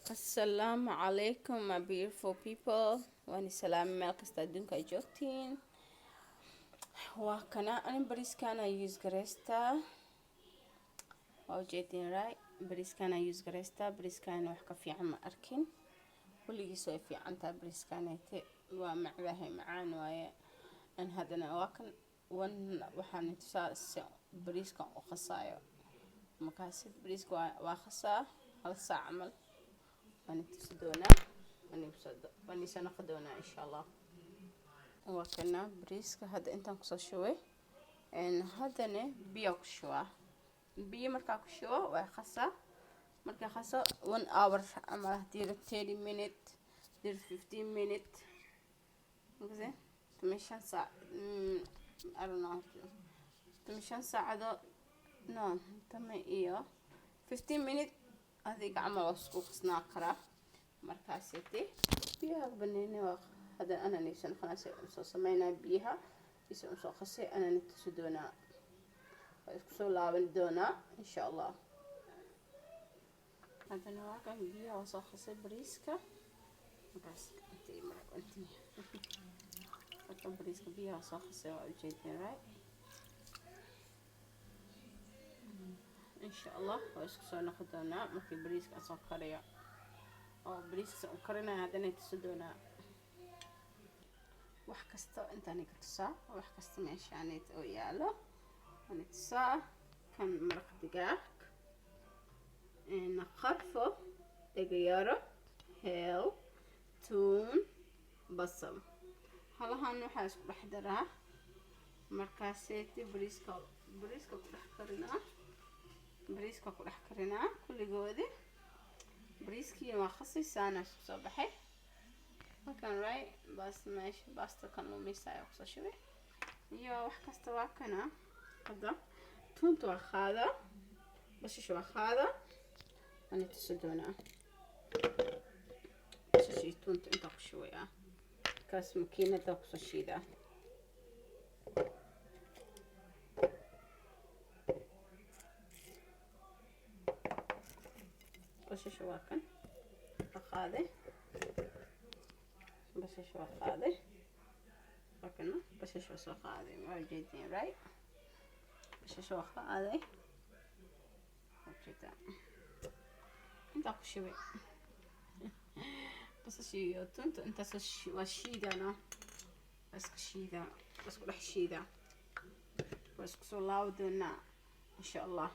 Asalaamu calaykum, my beautiful people. Waan salaamay meel kasta adduunka ay joogtiin. Waa kana anin bariiskaana use gareystaa. Waa ujeedin, right? Bariiskaana use gareystaa. Bariiskaana wax ka fiican ma arkin. Kulligiis way fiican tahay. Bariiskaanete waa macdahay, macaan waaye. An haddana waa kan one. Waxaan tusaa si bariiskan u qasaayo. Markaasi bariiska waa qasaa hal saac camal. Waan tusi doonaa, waan isoo noqon doonaa, insha Allah. Waa kana bariiska hadda intaan kusoo shubay. Haddana biyo ku shubaa. Biyo markaa ku shubo, waa qasaa. Markaa qaso one hour camal, hadii 30 minute, hadii 15 minute, makase 15 saac, I don't know, 15 saacadood, no, toban iyo 15 minute adiga camal waa isku qasnaa karaa. Markaasite biyaha baneyne waa hadda anaan iisoo noqonaa si usoo sameynaa. Biyaha isa usoo qasay anaan tusi doonaa. Waa isku soo laaban doonaa, insha Allah. Haddana waa kan biyaha waa soo qasay bariiska. Markaas intay maraq intay marka bariiska biyaha waa soo qasay, waa ujeedin, right? Insha Allah waa isku soo noqon doonaa markii bariiska soo kariyo oo bariiska u karinaya. Haddana tusi doonaa wax kasta intaan ka tusaa, wax kasta meeshaanit oo yaalo waan tusaa. Kan maraq digaag, qarfo, dhegayaro, heel, tuun, basal, halahan waxaa isku dhex daraa. Markaaseeti bariiska ku dhex karinaa, bariiska ku dhex karinaa kulligoodi. Bariiskiina waa khasaysaana isku soo baxay halkan, right? Baasta meesha baasta kan lumaysa ayaa kusoo shubay iyo wax kasta. Waa kana hadda tuunta waa qaada, basasha waa qaada. Waana tusi doonaa basasha iyo tuunta intaa ku shubayaa. Kaas makiinada kusoo shiidaa. Basasha waa kan, waa qaaday. Basasha waa qaaday, waa kana. Basasha waa soo qaaday, waa ujeedin, right? Basasha waa qaaday, waa ujeedaa, intaa ku shubay basasha iyo tunta. Intaas waa shiidana, waa iska shiidaa, waa isku dhex shiidaa. Waa isku soo laabi doonaa, insha Allah,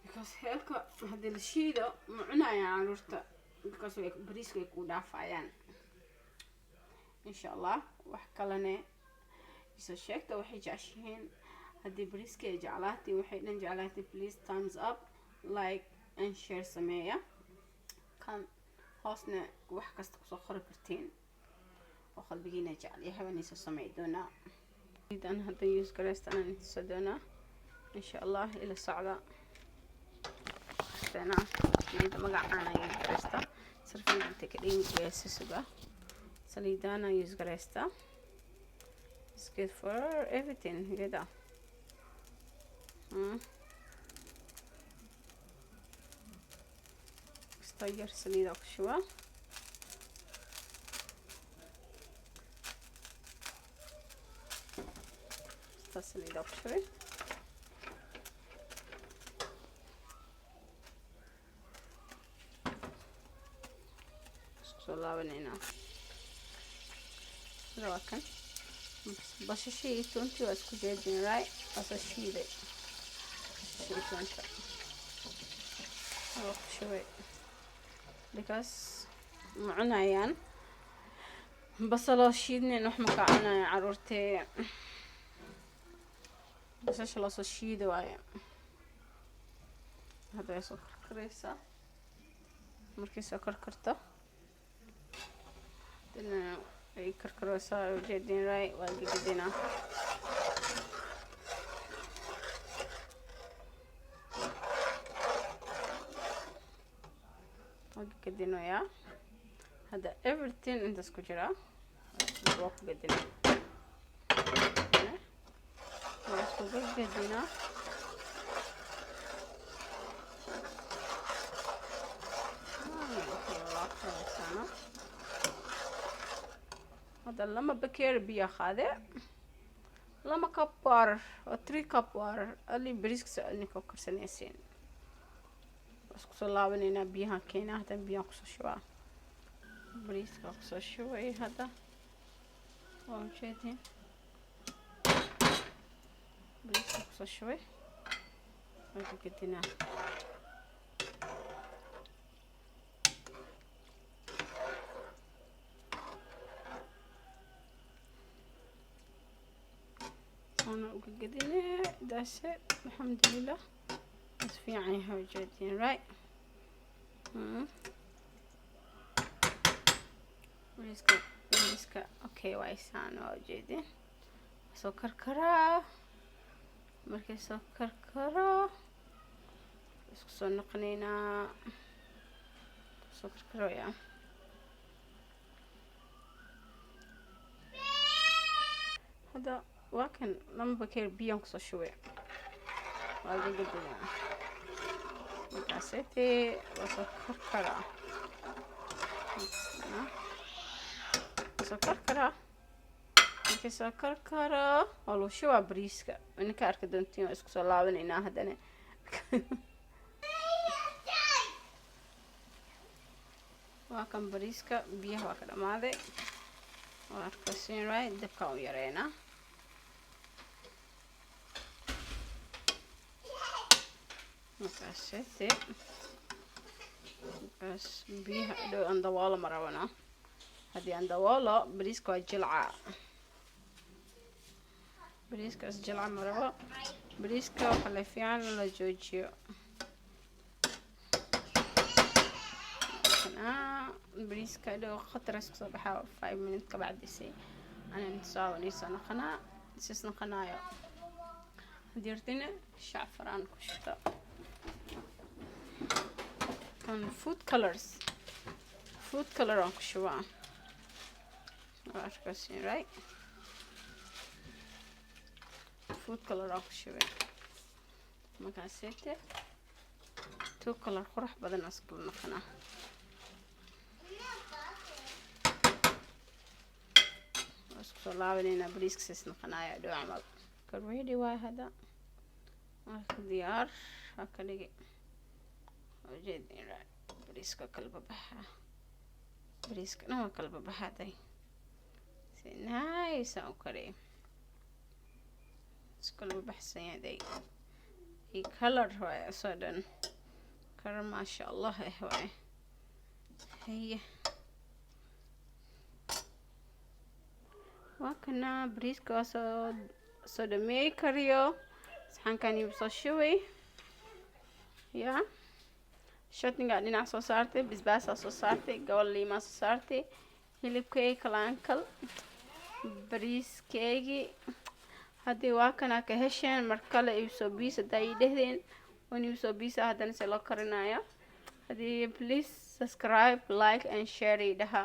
because heelka haddii la shiido ma cunayaan caruurta, because way bariiska way ku dhaafayaan. Insha Allah wax kalene isoo sheegta waxay jeceshihiin. Haddii bariiska ay jeclaatay, waxay dhan jeclaatay, please thumbs up, like and share sameeya. Kan hoosna wax kasta kusoo qori kartiin oo qalbigiina jecel yahay waan isoo samey doonaa. An hadda use gareysta anaan intuso doonaa, insha Allah. Ila socda. Saliida magacaana use gareysta, sarfida inta ka dhigaysa suga. Saliidana use gareysta. It's good for everything. Geda kasta yar saliida ku shuba. Kasta saliida ku shubay. Isku soo laabaneynaa. Sida waa kan basashii iyo tuuntii waa isku jeedin, right? Waa soo shiiday basashii iyo tuunta, waa ku shubay because ma cunayaan basaloo shiidnayn. Wax ma ka cunayaan caruurtee. Basasha loosoo shiidi waaye. Hadda way soo karkaraysaa. Markay soo karkarto dina ay karkaraysaa, ujeedin, right? Waa gegedinaa. Waa gegedinayaa hadda. Everything intaas ku jiraa waa ku gedinaa, waa isku gedinaa. Hadda 2 bakeeri biyo qaade, 2 cup water oo 3 cup water ali bariiska soo ninka u karsanaysiin. Isku soo laabanaynaa. Biyahan keenaa hadda, biyahan kusoo shubaa, bariiska kusoo shubay hadda. Waa ujeedin, bariiska kusoo shubay, waan ku gedinaa. Waana uga gedinee. That's it, alxamdulilah, is fiican yahay, ujeedin, right? Bariiska okay waa isaan, waa ujeedin, soo karkaraa. Markay soo karkaro isku soo noqonaynaa. Soo karkarooya. Hadda waa kan, 2 bakeer biyaan kusoo shubay, waa gagadinaa. Markaasete waa soo karkaraa, soo karkaraa. Markii soo karkaro waa lagu shubaa bariiska. Idinka arki doontiin, waa isku soo laabanaynaa haddana. Waa kan bariiska, biyaha waa ka dhamaaday, waa arkaysiin, right? Dabkaan u yareynaa. Markaasete markaas biyaha dhow aan daboolo ma rabano. Haddii aan daboolo bariiska waa jilca, bariiskaas jilca ma rabo. Bariiska waxaa la fiican in la joojiyo. Bariiska dhow khataras kusoo baxaa 5 minute ka bacdisay anan soo noqonaa, sis noqonaayo. Haddii rabtina shacfaraan ku shubto kan food colors, food color aan ku shubaa, waa arkaysiin, right? Food color aan ku shubay. Markaasete two color qurux badan iskula noqonaa. Waa isku soo laabaneynaa. Bariiska sis noqonaya dhow camal ka ready waay. Hadda waa ka diyaar, waa ka dhigi, ujeedin bariiska kala babaxa, bariiska dhan waa kala babaxaday. Si nice aan u kariyay, iskala babaxsan yahay iyo color waay, asoo dhan color maasha Allah waay. Haye, waa kana bariiska, waa soo dhameey kariyo. Saxankan igu soo shubay ya, chutneyga dhinac soo saartay, basbaasaa soo saartay, gobol liimaa soo saartay, hilibkay kalaankal, bariiskeygii. Haddii waa kana ka hesheen, mar kale iibsoo biis haddaa ii dhehdeen, waan iibsoo biisa haddana se loo karinayo. Haddii please subscribe, like and share ii dhaha.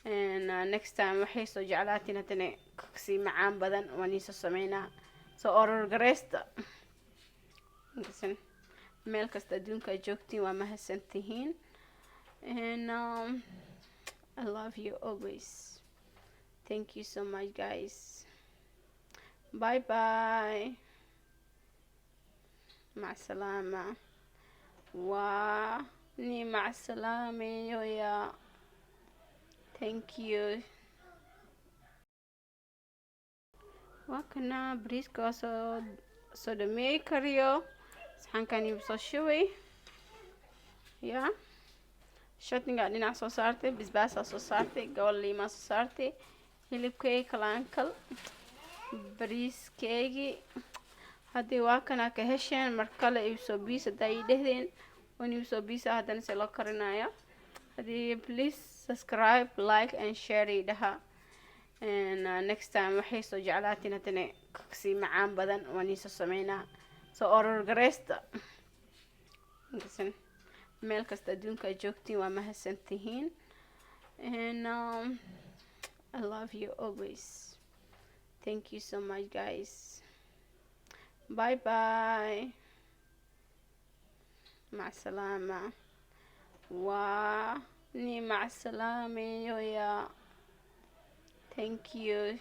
And next time waxay soo jeclaatiin haddana kasii macaan badan waan iisoo sameynaa. Soo order gareysta. Meel kasta adduunka aad joogtiin waa mahadsantihiin. And I love you always. Thank you so much, guys. Bye bye, mac salaama. Waa ni mac salaameyoya. Thank you. Waa kana bariiska, waa soo dhameey kariyo. Saxankan igu soo shubay ya, chutneyga dhinac soo saartay, basbaasaa soo saartay, gobol liimaa soo saartay, hilibkay kalaankal, bariiskeygii. Haddii waa kana ka hesheen, mar kale iibsoo biis haddaa ii dhehdeen, waan iibsoo biisa haddana se loo karinayo. Haddii please subscribe, like and share ii dhaha. And next time waxay soo jeclaatiin haddana kasii macaan badan waan iisoo sameynaa. Soo order gareysta. Meel kasta adduunka aad joogtiin waa mahadsantihiin. And I love you always. Thank you so much, guys. Bye bye, mac salaama. Waa ni mac salaameyoya. Thank you.